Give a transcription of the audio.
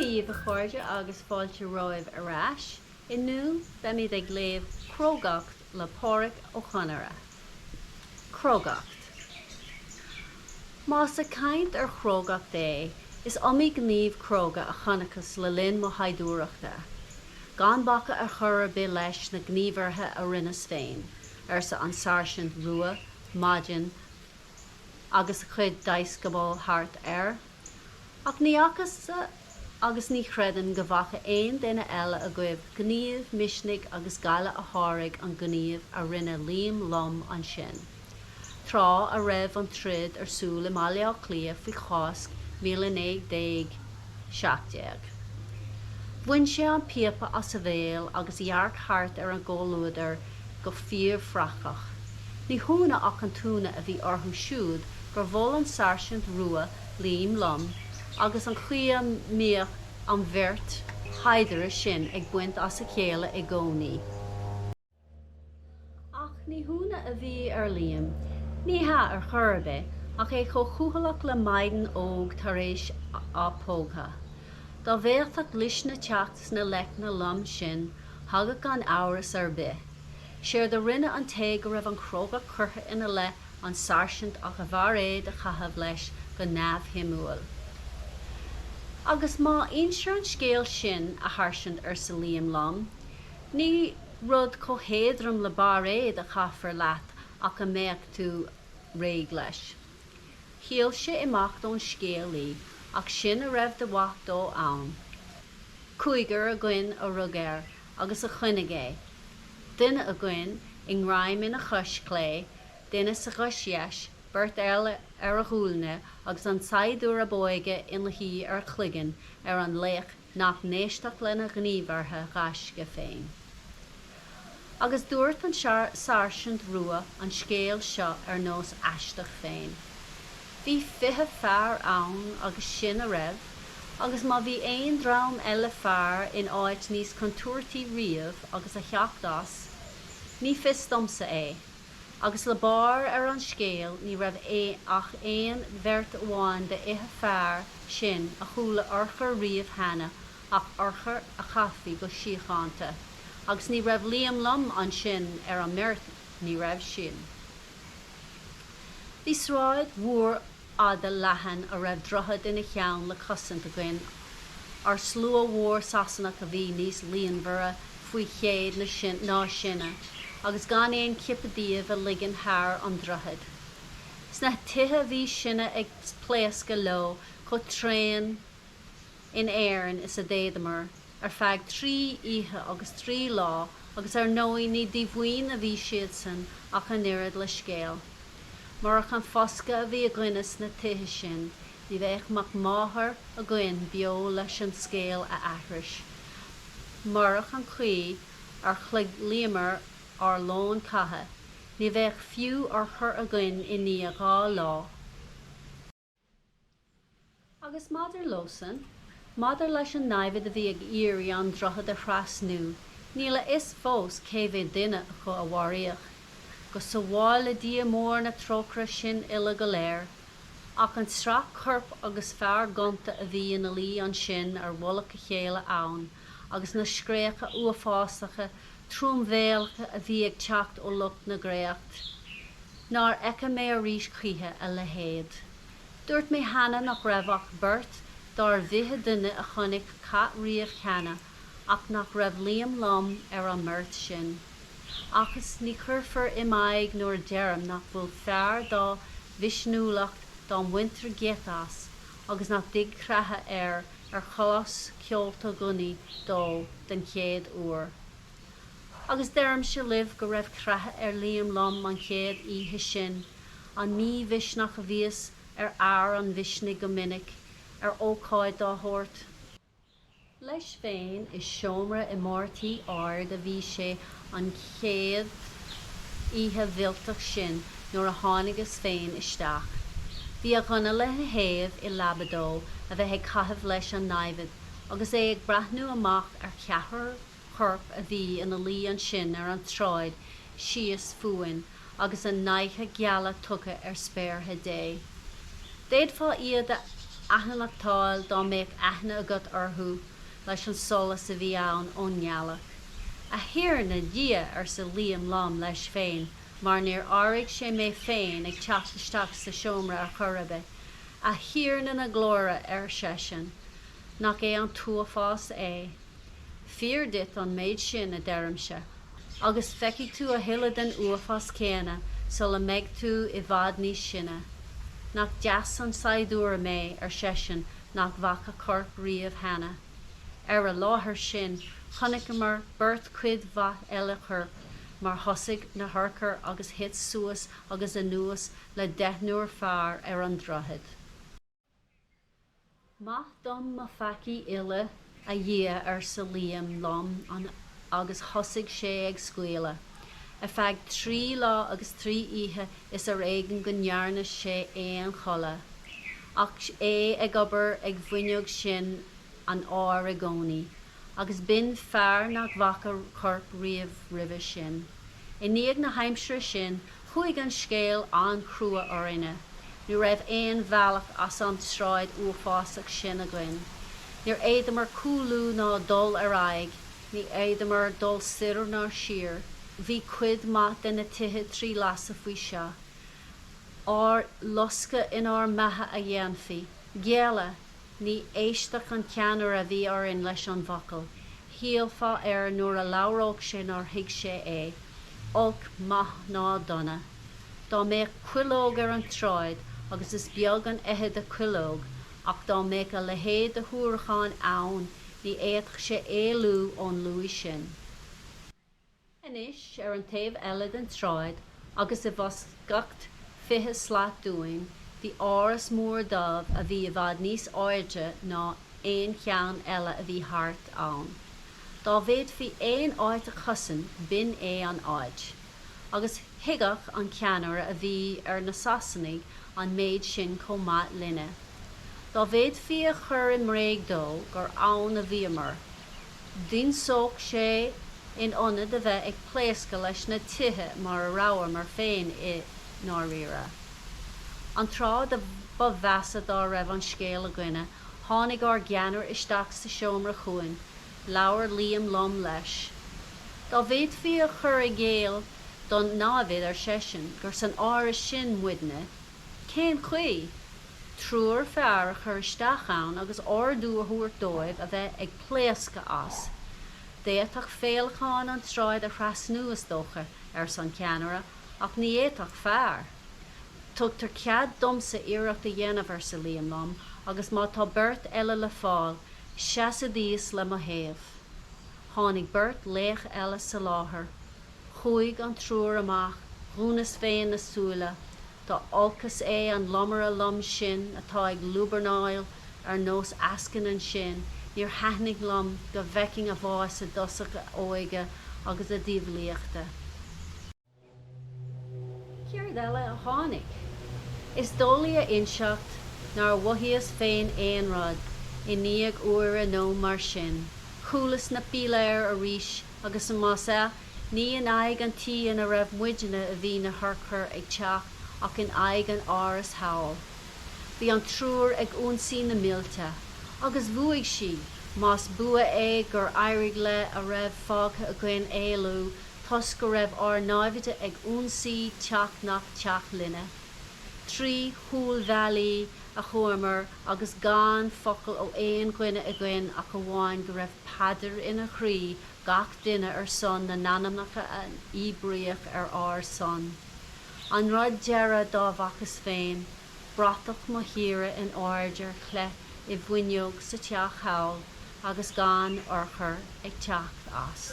daoibh, a chairde, agus fáilte romhaibh ar ais. Inniu beimid ag léamh Crógacht le Pádraic Ó Conaire. Crógacht. Más ag caint ar chrógacht é, is iomaí gníomh cróga a chonacthas le linn mo shaighdiúireachta. Gan bacadh ar chor ar bith leis na gníomhartha a rinneas féin, arsa an Sáirsint Rua maidin agus a chuid deisceabal thart air. Ach ní fhacas-sa agus ní chreidim go bhfaca aon duine eile agaibh gníomh misnigh agus gaile a sháraigh an gníomh a rinne Liam Lom ansin, tráth a raibh an troid ar siúl i mBaile Átha Cliath faoi Cháisc 1917. Bhain sé an píopa as a bhéal agus dhearc thart ar an gcomhluadar go fiafraiceach. Ní hionadh ach an t-ionadh a bhí orthu siúd gur mhol an Sáirsint Rua Liam Lom agus an chaoi a mbíodh an bheirt shaighdiúirí sin ag baint as a chéile i gcónaí. Ach ní hionadh a bhí ar Liam, ní hea ar chor ar bith, ach é chomh cúthaileach le maighdean óg tar éis a pógtha. Dá bhféadfadh luisne teacht sna leicne lom sin, thagadh gan amhras ar bith. Séard a rinne an té go raibh an chrógacht curtha ina leith, an sáirsint ach a bhairéad a chaitheamh leis go neamhshuimiúil. Agus má instear an scéal sin, a sháirsint, arsa Liam Lom, ní rud chomh héadrom le bairéad a chaithfear leat ach a mbeadh tú réidh leis. Shíl sé imeacht ón scéalaí, ach sin a raibh de mhaith dó ann. Cúigear againn a rug air agus a choinnigh é, duine againn i ngreim ina chois chlé, duine sa chois dheis, beirt eile ar a ghuailne agus an saighdiúir ab óige ina shuí ar a chloigeann ar an laoch nach n-éistfeadh lena ghníomhartha gaisce féin. Agus dúirt an Sáirsint Rua an scéal seo ar nós aisteach féin. Bhí 20 fear ann agus sin a raibh, agus má bhí aon dream eile fear in áit níos contúirtí riamh agus a theacht as, ní fios domsa é. Agus le barr ar an scéal ní raibh ach aon bheirt amháin de fhiche fear sin a chuala urchar riamh cheana ach urchar a chaithfí go síochánta. Agus ní raibh Liam Lom ansin ar an mbeirt, ní raibh sin. Bhí sráid mhór fhada leathan a raibh droichead ina cheann le cosaint againn ar slua mhór Sasanach a bhí níos líonmhaire faoi chéad ná sinne agus gan aon chiopa díobh a ligean thar an droichead. Sna tithe bhí sinne ag pléascadh leo chomh tréan in Éirinn is a d'fhéadamar ar feadh 3 oíche agus 3 lá agus ar ndóigh ní díomhaoin a bhí siadsan ach an oiread le scéal. Murach an foscadh a bhí againne sna tithe sin ní bheadh mac máthar againn beo leis an scéal a aithris. Murach an chaoi ar chlaochlaíomar ár lón catha ní bheadh fiú urchar againn i ndiaidh 2 lá. Agus maidir leosan, maidir leis an namhaid a bhí ag iarraidh an droichead a thrasnú, níl a fhios fós cé mhéad duine acu a maraíodh. Go sábhála Dia mór na trócaire sinn uile go léir. Ach an tsraith corp agus fear gonta a bhí ina luí ansin ar mhullach a chéile ann, agus na scréacha uafásacha truamhéalacha a bhí ag teacht ó lucht na gcréacht, nár fheice mé arís choíche a leithéid. Dúirt mé cheana nach raibh ach beirt dár bhfiche duine a chonaic cath riamh cheana ach nach raibh Liam Lom ar an mbeirt sin. Ach is ní chuirfear im aghaidh nuair a deirim nach bhfuil fear dá mhisniúlacht dá mbaintear geit as agus nach dtig creathadh air ar chlos ceolta gunnaí dó den chéad uair. Agus deirimse libh go raibh creathadh ar Liam Lom an chéad oíche sin An mímhisneach a bhíos ar fhear an mhisnigh go minic ar ócáid dá shórt. Leis féin i seomra i mbarr tí ard a bhí sé an chéad oíche mhillteach sin nuair a tháinigeas féin isteach. Bhí a ghunna lena thaobh i leaba dó a bheith ag caitheamh leis an namhaid agus é ag breathnú amach ar cheathrar corp a bhí ina luí ansin ar an tsráid síos fúinn agus a n-aghaidheanna geala tugtha ar spéartha Dé. D'fhéadfá iad a aithneachtáil dá mbeadh aithne agat orthu leis an solas a bhí ann ón ngealach. A Thiarna Dia! arsa Liam lom leis féin mar níor áirigh sé mé féin ag teacht isteach sa seomra ar chor ar bith. A Thiarna na Glóire! ar seisean, nach é an t-uafás é? Fíor duit an méid sin, a deirimse, agus feicfidh tú a thuilleadh den uafás céanna sula mbeidh tú i bhfad níos sine. Nach deas an saighdiúir mé, ar seisean, nach bhfaca corp riamh cheana. Ar a láthair sin, chonaiceamar beirt cuid mhaith eile coirp, mar thosaigh na hurchair agus thit suas agus anuas le deichniúr fear ar an droichead. Maith dom mo pheacaí uile, a Dhia, arsa Liam lom agus thosaigh sé ag scaoileadh. Ar feadh trí lá agus trí oíche is ar éigean go ndearna sé aon chodladh, ach é ag obair ag bhfuinneog sin an áir i gcónaí. Agus b'in fear nach bhfaca corp riamh roimhe sin. I ndiaidh na haimsire sin chuaigh an scéal an-chrua orainne. Ní raibh aon bhealach as an tsráid uafásach sin againn. Níor fhéadamar cúlú ná dul ar aghaidh, ní fhéadamar dul soir ná siar. Bhí cuid mhaith de na tithe trí lasadh faoi seo. Ár loscadh inár mbeatha a dhéanfaí. Gealladh! Ní éistfeadh an ceannaire a bhí orainn leis an bhfocal. Shílfeá air nuair a labhródh sé nár thuig sé é, olc maith ná dona. Dá mbeadh cuileog ar an tsráid, agus is beag an fheithide cuileog, ach dá mbeadh a leithéid de shuarachán ann ní fhéadfadh sé éalú ón luí sin. Anois, ar an taobh eile den tsráid, agus i bhfoscacht 20 slat dúinn, bhí áras mór dubh a bhí i bhfad níos airde ná aon cheann eile a bhí thart ann. Dá bhféadfaí aon áit a chosaint, b'in é an áit. Agus thuigfeadh an ceannaire a bhí ar na Sasanaigh an méid sin chomh maith linne. Dá bhféadfaí a chur i mbréig dó gur ann a bhíomar, D'ionsódh sé in ionad a bheith ag pléascadh leis na tithe mar a rabhamar féin i ndáiríre. An tráth ba mheasa dá raibh an scéal againne, tháinig ár gceannaire isteach sa seomra chugainn. Labhair Liam lom leis. Dá bhféadfaí a chur i gcéill don náimhid, ar seisean, gur san áras sin muidne, cén chaoi? Triúr fear a chur isteach ann agus ordú a thabhairt dóibh a bheith ag pléascadh as. D'fhéadfadh féileacáin an tsráid a thrasnú, is dócha, arsa an ceannaire, ach ní fhéadfadh fear. Tugtar cead domsa iarracht a dhéanamh, arsa Liam lom, agus má tá beirt eile le fáil, seasaidís le mo thaobh. Tháinig beirt laoch eile sa láthair. Chuaigh an triúr amach, dhúnas féin na súile. Dá olcas é an lomaire lom sin atá ag lúbarnaíl ar nós eascann ansin, níor thaitnigh liom go bhfeicfinn a bhás i dtosach a óige agus a dhiabhlaíochta. Céard eile a tháinig? Is doiligh a inseacht nár mhothaíos féin aon rud, i ndiaidh uaire nó mar sin. Chualas na píléir arís agus más ea, Ní in aghaidh an tí ina raibh muidne a bhí na hurchair ag teacht ach in aghaidh an árais thall. Bhí an triúr ag ionsaí na mbailte. Agus bhuaigh siad, más bua é gur éirigh le a raibh fágtha againn éalú toisc go raibh ár naimhde ag ionsaí teach nach teach linne. Trí chúlbhealaí a chuamar agus gan focal ó aon dhuine againn ach amháin go raibh paidir ina chroí gach duine ar son na n-anamnacha a íobraíodh ar ár son. An rud deiridh dá bhfacas féin, bratach mo thíre in airde ar chleith i bhfuinneog sa teach thall agus gan urchar ag teacht as.